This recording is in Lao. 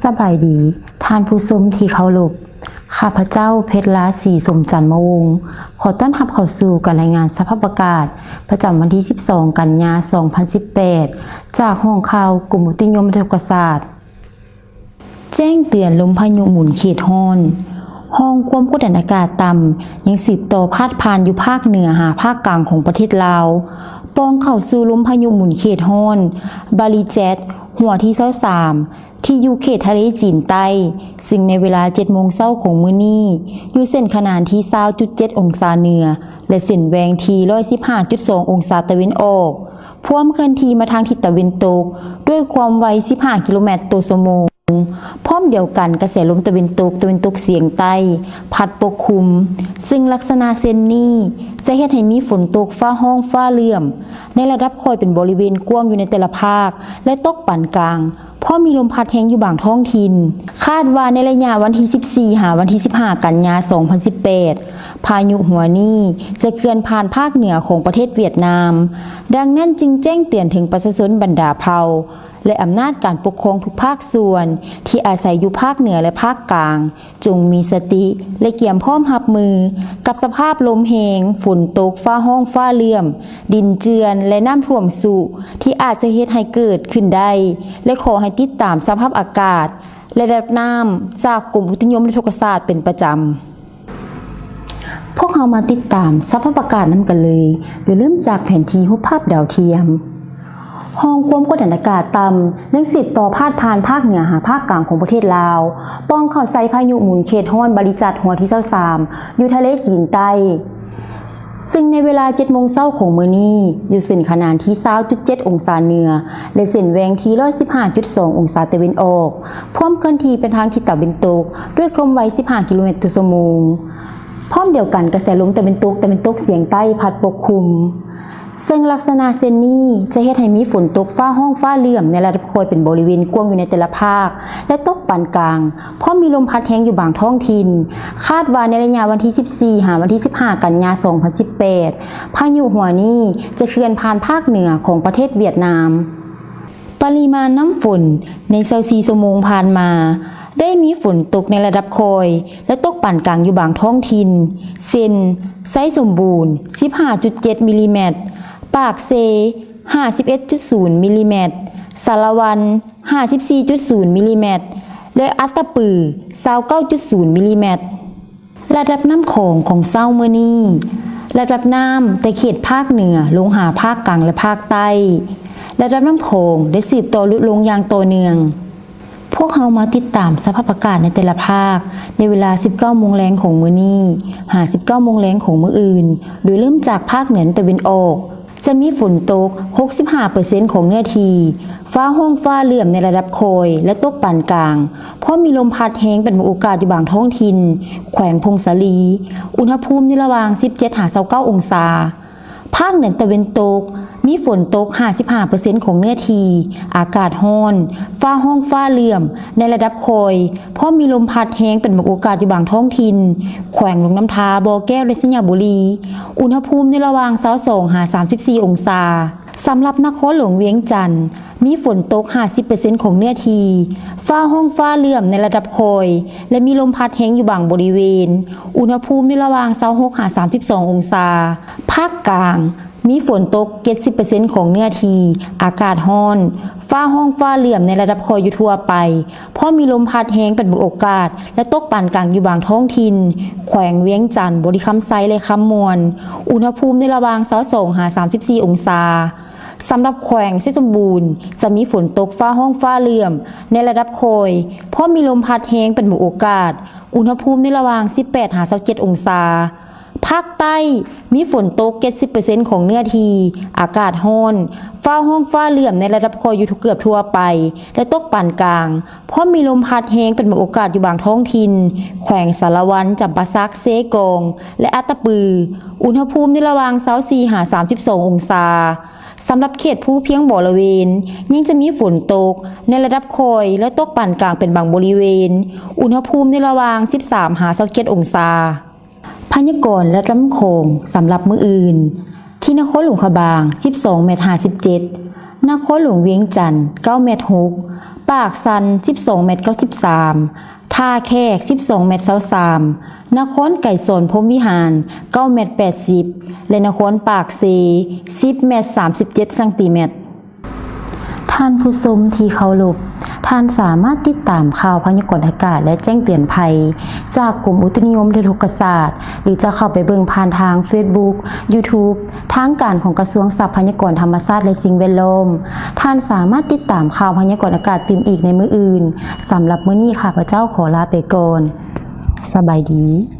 ສະບາຍດີ ທ່ານຜູ້ຊົມທີ່ເຄົາລົບ. ຂ້າພະເຈົ້າ ເພັດລາສີສົມຈັນມະວົງ ຂໍຕ້ອນຮັບເຂົ້າສູ່ການລາຍງານສະພາບອາກາດ ປະຈຳວັນທີສິບສອງ ກັນຍາ ສອງພັນສິບແປດ ຈາກຫ້ອງຂ່າວກົມອຸຕຸນິຍົມວິທະຍຸກະສາດ. ແຈ້ງເຕືອນລົມພາຍຸໝູນເຂດຮ້ອນ. ຮ່ອງຄວາມກົດດັນອາກາດຕ່ຳ ຍັງສືບຕໍ່ພາດຜ່ານຢູ່ພາກເໜືອຫາພາກກາງຂອງປະເທດລາວ, ປ່ອງເຂົ້າສູ່ລົມພາຍຸໝູນເຂດຮ້ອນ ບາລີແຈັດ ຫົວທີຊາວສາມ ທີ່ຢູ່ເຂດທະເລຈີນໃຕ້, ຊຶ່ງໃນເວລາເຈັດໂມງເຊົ້າຂອງມື້ນີ້ ຢູ່ເສັ້ນຂະໜານທີ່ຊາວຈຸດເຈັດອົງສາເໜືອ ແລະ ເສັ້ນແຫວ່ງທີ່ຮ້ອຍສິບຫ້າຈຸດສອງອົງສາຕາເວັນອອກ, ພວມເຄື່ອນທີ່ມາທາງທິດຕາເວັນຕົກ ດ້ວຍຄວາມໄວສິບຫ້າກິໂລແມັດຕໍ່ຊົ່ວໂມງ. ພ້ອມດຽວກັນ, ກະແສລົມຕາເວັນຕົກ, ຕາເວັນຕົກສຽງໃຕ້ ພັດປົກຄຸມ, ຊຶ່ງລັກສະນະເຊັ່ນນີ້ ຈະເຮັດໃຫ້ມີຝົນຕົກຟ້າຮ້ອງຟ້າເຫຼື້ອມ ໃນລະດັບຄ່ອຍເປັນບໍລິເວນກວ້າງຢູ່ໃນແຕ່ລະພາກ ແລະ ຕົກປານກາງ, ພ້ອມມີລົມພັດແຮງຢູ່ບາງທ້ອງຖິ່ນ. ຄາດວ່າໃນໄລຍະວັນທີສິບສີ່ ຫາວັນທີສິບຫ້າ ກັນຍາ ສອງພັນສິບແປດ ພາຍຸຫົວນີ້ຈະເຄື່ອນຜ່ານພາກເໜືອຂອງປະເທດຫວຽດນາມ. ດັ່ງນັ້ນຈຶ່ງແຈ້ງເຕືອນເຖິງປະຊາຊົນບັນດາເຜົ່າ ແລະ ອຳນາດການປົກຄອງທຸກພາກສ່ວນທີ່ອາໄສຢູ່ພາກເໜືອ ແລະ ພາກກາງ ຈົ່ງມີສະຕິ ແລະ ກຽມພ້ອມຮັບມືກັບສະພາບລົມແຮງ, ຝົນຕົກ, ຟ້າຮ້ອງຟ້າເຫຼື້ອມ, ດິນເຈື່ອນ ແລະ ນ້ຳຖ້ວມຊຸ ທີ່ອາດຈະເຮັດໃຫ້ເກີດຂຶ້ນໄດ້ ແລະ ຂໍໃຫ້ຕິດຕາມສະພາບອາກາດ ແລະ ລະດັບນ້ຳຈາກກົມອຸຕຸນິຍົມວິທະຍຸກະສາດເປັນປະຈຳ. ພວກເຮົາມາຕິດຕາມສະພາບອາກາດນຳກັນເລີຍ, ໂດຍເລີ່ມຈາກແຜນທີ່ຮູບພາບດາວທຽມ. ຮ່ອງຄວາມກົດດັນອາກາດຕ່ຳ ຍັງສືບຕໍ່ພາດຜ່ານພາກເໜືອຫາພາກກາງຂອງປະເທດລາວ, ປ່ອງເຂົ້າໃສ່ພາຍຸໝູນເຂດຮ້ອນ ບາລີຈັດ ຫົວທີຊາວສາມ ຢູ່ທະເລຈີນໃຕ້. ຊຶ່ງໃນເວລາເຈັດໂມງເຊົ້າຂອງມື້ນີ້ ຢູ່ເສັ້ນຂະໜານທີ່ຊາວຈຸດເຈັດອົງສາເໜືອ ແລະ ເສັ້ນແຫວ່ງທີ່ຮ້ອຍສິບຫ້າຈຸດສອງອົງສາຕາເວັນອອກ, ພວມເຄື່ອນທີ່ໄປທາງທິດຕາເວັນຕົກ ດ້ວຍຄວາມໄວສິບຫ້າກິໂລແມັດຕໍ່ຊົ່ວໂມງ. ພ້ອມດຽວກັນ, ກະແສລົມຕາເວັນຕົກ, ຕາເວັນຕົກສຽງໃຕ້ ພັດປົກຄຸມ, ເຊິ່ງລັກສະນະເຊັ່ນນີ້ ຈະເຮັດໃຫ້ມີຝົນຕົກຟ້າຮ້ອງຟ້າເຫຼື້ອມ ໃນລະດັບຄ່ອຍເປັນບໍລິເວນກວ້າງຢູ່ໃນແຕ່ລະພາກ ແລະ ຕົກປານກາງ, ພ້ອມມີລົມພັດແຮງຢູ່ບາງທ້ອງຖິ່ນ. ຄາດວ່າໃນໄລຍະວັນທີສິບສີ່ ຫາວັນທີສິບຫ້າ ກັນຍາ ສອງພັນສິບແປດ ພາຍຸຫົວນີ້ຈະເຄື່ອນຜ່ານພາກເໜືອຂອງປະເທດຫວຽດນາມ. ປະລິມານນ້ຳຝົນໃນຊາວສີ່ຊົ່ວໂມງຜ່ານມາ ໄດ້ມີຝົນຕົກໃນລະດັບຄ່ອຍ ແລະ ຕົກປານກາງຢູ່ບາງທ້ອງຖິ່ນ ເຊັ່ນ ໄຊສົມບູນ ສິບຫ້າຈຸດເຈັດມິລລີແມັດ, ປາກເຊ ຫ້າສິບເອັດຈຸດສູນມິລລີແມັດ, ສາລະວັນ ຫ້າສິບສີ່ຈຸດສູນມິລລີແມັດ ແລະ ອັດຕະປື ຊາວເກົ້າຈຸດສູນມິລລີແມັດ. ລະດັບນ້ຳຂອງຂອງເຊົ້າມື້ນີ້, ລະດັບນ້ຳແຕ່ເຂດພາກເໜືອລົງຫາພາກກາງ ແລະ ພາກໃຕ້, ລະດັບນ້ຳຂອງໄດ້ສືບຕໍ່ຫຼຸດລົງຢ່າງຕໍ່ເນື່ອງ. ພວກເຮົາມາຕິດຕາມສະພາບອາກາດໃນແຕ່ລະພາກ ໃນເວລາສິບເກົ້າໂມງແລງຂອງມື້ນີ້ ຫາສິບເກົ້າໂມງແລງຂອງມື້ອື່ນ, ໂດຍເລີ່ມຈາກພາກເໜືອຕາເວັນອອກ. ຈະມີຝົນຕົກຫົກສິບຫ້າເປີເຊັນຂອງເນື້ອທີ່, ຟ້າຮ້ອງຟ້າເຫຼື້ອມໃນລະດັບຄ່ອຍ ແລະ ຕົກປານກາງ, ພ້ອມມີລົມພັດແຮງເປັນບາງໂອກາດຢູ່ບາງທ້ອງຖິ່ນ, ແຂວງຜົ້ງສາລີ, ອຸນຫະພູມໃນລະຫວ່າງສິບເຈັດຫາຊາວເກົ້າອົງສາ. ພາກເໜືອຕາເວັນຕົກ, ມີຝົນຕົກຫ້າສິບຫ້າເປີເຊັນຂອງເນື້ອທີ່, ອາກາດຮ້ອນ, ຟ້າຮ້ອງຟ້າເຫຼື້ອມໃນລະດັບຄ່ອຍ, ພ້ອມມີລົມພັດແຮງເປັນບາງໂອກາດຢູ່ບາງທ້ອງຖິ່ນ, ແຂວງຫຼວງນ້ຳທາ, ບໍ່ແກ້ວ ແລະ ໄຊຍະບູລີ. ອຸນຫະພູມໃນລະຫວ່າງຊາວສອງຫາສາມສິບສີ່ອົງສາ. ສຳລັບນະຄອນຫຼວງວຽງຈັນ, ມີຝົນຕົກຫ້າສິບເປີເຊັນຂອງເນື້ອທີ່, ຟ້າຮ້ອງຟ້າເຫຼື້ອມໃນລະດັບຄ່ອຍ ແລະ ມີລົມພັດແຮງຢູ່ບາງບໍລິເວນ, ອຸນຫະພູມໃນລະຫວ່າງຊາວຫົກຫາສາມສິບສອງອົງສາ. ພາກກາງ, ມີຝົນຕົກເຈັດສິບເປີເຊັນຂອງເນື້ອທີ່, ອາກາດຮ້ອນ, ຟ້າຮ້ອງຟ້າເຫຼື້ອມໃນລະດັບຄ່ອຍຢູ່ທົ່ວໄປ, ພ້ອມມີລົມພັດແຮງເປັນບາງໂອກາດ ແລະ ຕົກປານກາງຢູ່ບາງທ້ອງຖິ່ນ, ແຂວງວຽງຈັນ, ບໍລິຄຳໄຊ ແລະ ຄຳມ່ວນ, ອຸນຫະພູມໃນລະຫວ່າງຊາວສອງຫາສາມສິບສີ່ອົງສາ. ສຳລັບແຂວງໄຊສົມບູນ ຈະມີຝົນຕົກຟ້າຮ້ອງຟ້າເຫຼື້ອມໃນລະດັບຄ່ອຍ, ພ້ອມມີລົມພັດແຮງເປັນບາງໂອກາດ, ອຸນຫະພູມໃນລະຫວ່າງສິບແປດຫາຊາວເຈັດອົງສາ. ພາກໃຕ້ ມີຝົນຕົກເຈັດສິບເປີເຊັນຂອງເນື້ອທີ່, ອາກາດຮ້ອນ, ຟ້າຮ້ອງຟ້າເຫຼື້ອມໃນລະດັບຄ່ອຍຢູ່ເກືອບທົ່ວໄປ ແລະ ຕົກປານກາງ, ພ້ອມມີລົມພັດແຮງເປັນບາງໂອກາດຢູ່ບາງທ້ອງຖິ່ນ, ແຂວງສາລະວັນ, ຈຳປາສັກ, ເຊກອງ ແລະ ອັດຕະປື, ອຸນຫະພູມໃນລະຫວ່າງຊາວສີ່ຫາສາມສິບສອງອົງສາ. ສຳລັບເຂດພູພຽງບໍລະເວນ ຍັງຈະມີຝົນຕົກໃນລະດັບຄ່ອຍ ແລະ ຕົກປານກາງເປັນບາງບໍລິເວນ, ອຸນຫະພູມໃນລະຫວ່າງສິບສາມຫາຊາວເຈັດອົງສາ. ພະຍາກອນລະດັບນ້ຳຂອງສຳລັບມື້ອື່ນ, ທີ່ນະຄອນຫຼວງພະບາງ ສິບສອງແມັດຫ້າສິບເຈັດ, ນະຄອນຫຼວງວຽງຈັນ ເກົ້າແມັດຫົກ, ປາກຊັນ ສິບສອງແມັດເກົ້າສິບສາມ, ທ່າແຂກ ສິບສອງແມັດຊາວສາມ, ນະຄອນໄກສອນ ພົມວິຫານ ເກົ້າແມັດແປດສິບ ແລະ ນະຄອນປາກເຊ ສິບແມັດສາມສິບເຈັດຊັງຕີແມັດ. ທ່ານຜູ້ຊົມທີ່ເຄົາລົບ, ທ່ານສາມາດຕິດຕາມຂ່າວພະຍາກອນອາກາດ ແລະ ແຈ້ງເຕືອນໄພ ຈາກກົມອຸຕຸນິຍົມ ແລະ ອຸທົກກະສາດ ຫຼື ຈະເຂົ້າໄປເບິ່ງຜ່ານທາງ Facebook YouTube ທາງການຂອງກະຊວງຊັບພະຍາກອນທຳມະຊາດ ແລະ ສິ່ງແວດລ້ອມ. ທ່ານສາມາດຕິດຕາມຂ່າວພະຍາກອນອາກາດຕື່ມອີກໃນມື້ອື່ນ. ສຳລັບມື້ນີ້ ຂ້າພະເຈົ້າຂໍລາໄປກ່ອນ. ສະບາຍດີ.